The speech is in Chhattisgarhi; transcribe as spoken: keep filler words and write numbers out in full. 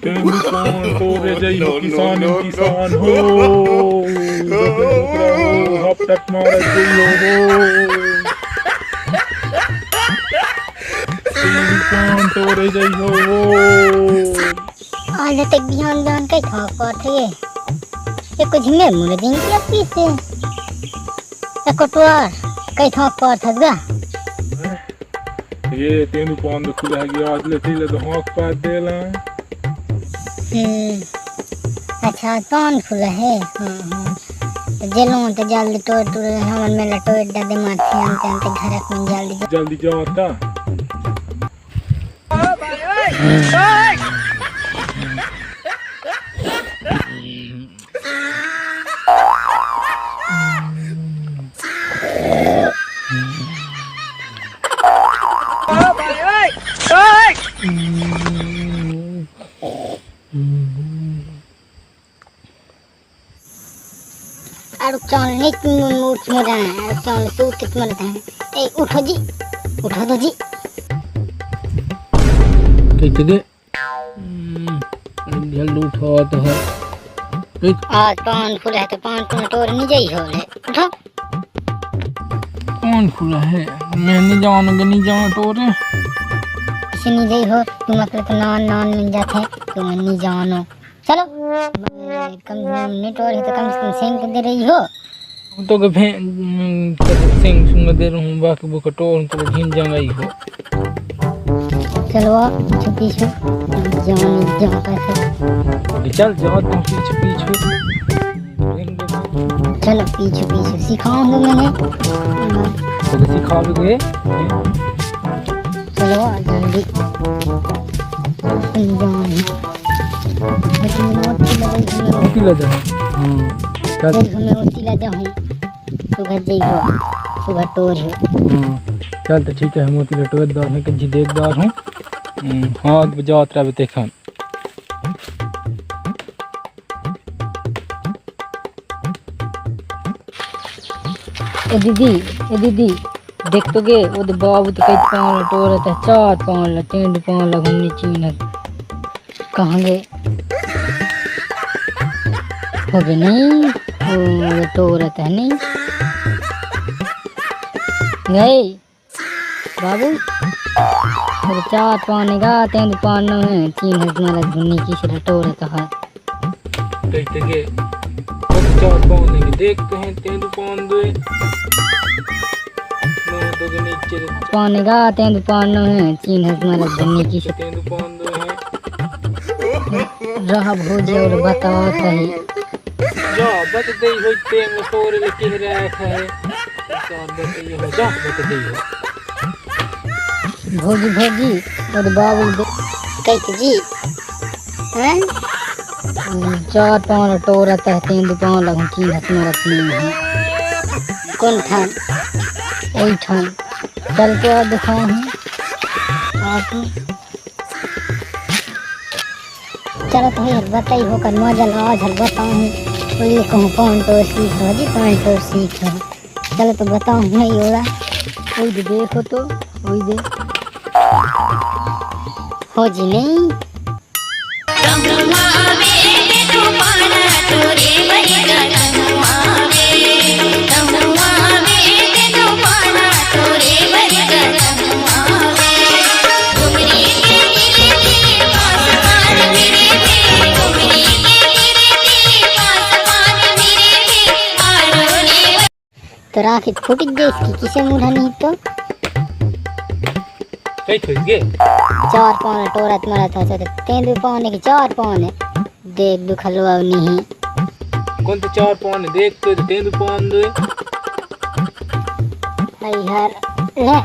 तेंदू पान टोरे जइहो किसान, किसान हो। डोकरा हो, हपटक मारत जइहो हो। तेंदू पान टोरे जइहो हो। आज तक बिहान बिहान कई ठोक पात हे। ये कुछ में मुड़े दिन की अपीस हे। ए कोटवार, कई ठोक पात हस गा? ये तेंदू पान तो खुला है कि आज ले तेले तो हौंक पात देला। हम्म, अच्छा, पान खुला है। हाँ, हाँ। तो जेलों तो जल्दी टोर टोर हमर मेला टोर डादे मारते हम ते घर में जल्दी। जल्दी जाता। अरे चल, नहीं तुम उठ मत रहा है, अरे चल, तू कित मत रहा है। ए, उठो जी, उठो तो जी। कैसे दे? हम्म, जल्दी उठो तो है। ठीक। आज पान फूल है तो पान फूल टोर नहीं जाई हो ले। उठो। कौन खुला है? मैं नहीं जाऊँ, नहीं जाऊँ टोरे। इसे नहीं जाई हो, तुम अकेले तो नान नान मिल जाते, तुम नहीं जानो। चलो, कम से कम नहीं टोर है तो कम से कम सेंग तो दे रही हो। तो के फे-, हम्म, तो सेंग सुंग दे रहूं, बाकी बुका टोर तो घिन जंगई हो। चलो, आ, पीछे, पीछे। जाओ, नहीं, जाओ, कैसे? चल, जाओ, तुम पीछे, पीछे। चलो, पीछे, पीछे। सिखाऊंगा मैंने। तो सिखा भी गए। चलो, आ, जल्दी। जाओ, नहीं। लेकिन मैं ओती लगे, मैं ओती लगे। हाँ, चल। फिर मैं ओती लगे हूँ। सुबह जइबो, सुबह टोर हो। हाँ, चल तो ठीक है, हम ओती लटोर दार हैं, कि जी देख दार हूँ। हम्म, हाँ, अब जात रहबे तेखन। ए दीदी, ए दीदी, देख तो गे, ओदे बाबू तो कई पान टोरत है, चार पान ला, टेंड पान ला, घुमनी चीन है। कहाँ गे? होगे नहीं, ओ, टोरत है नहीं। गए, बाबू। अरे चार पाने गा, तेंदू पान नो है, तीन है तुम्हारा घुन्नी की से टोरत है। कैसे गे? चार पाने के देखते हैं, तेंदू पान दो। पाने गा, तेंदू पान नो है, तीन है तुम्हारा घुन्नी की से। तेंदू पान दो है। रहा भौजी और बताओ सही। जा, बत दई होई तेंग तोरे ले कह रहा है। जा, बत दई हो, जा, बत दई हो। भौजी, भौजी, और बाबू दे-, कैसे जी? हैं? चार पान टोरत है, तेंदू पान लगन की हसनो रखनी है। कौन ठान? वही ठान। चल के आ दिखाओ हम। आप चलो तो यार बताई हो कर मजा लो, आज हर बताऊँ। तो ये कहूँ पान टोर सीख हो जी, पान टोर सीख हो। चलो तो बताऊँ मैं योरा। कोई भी देखो तो, कोई दे। हो जी नहीं। तोर आँखी फूट गइस कि किसे मुरहा नहीं तो। कई फूट गे? चार पान टोरत मरत हो तो तेंदू पान के चार पान। देख दुखलो अब नहीं। कौन तो चार पान देख तो तेंदू पान दे। आई हर ले।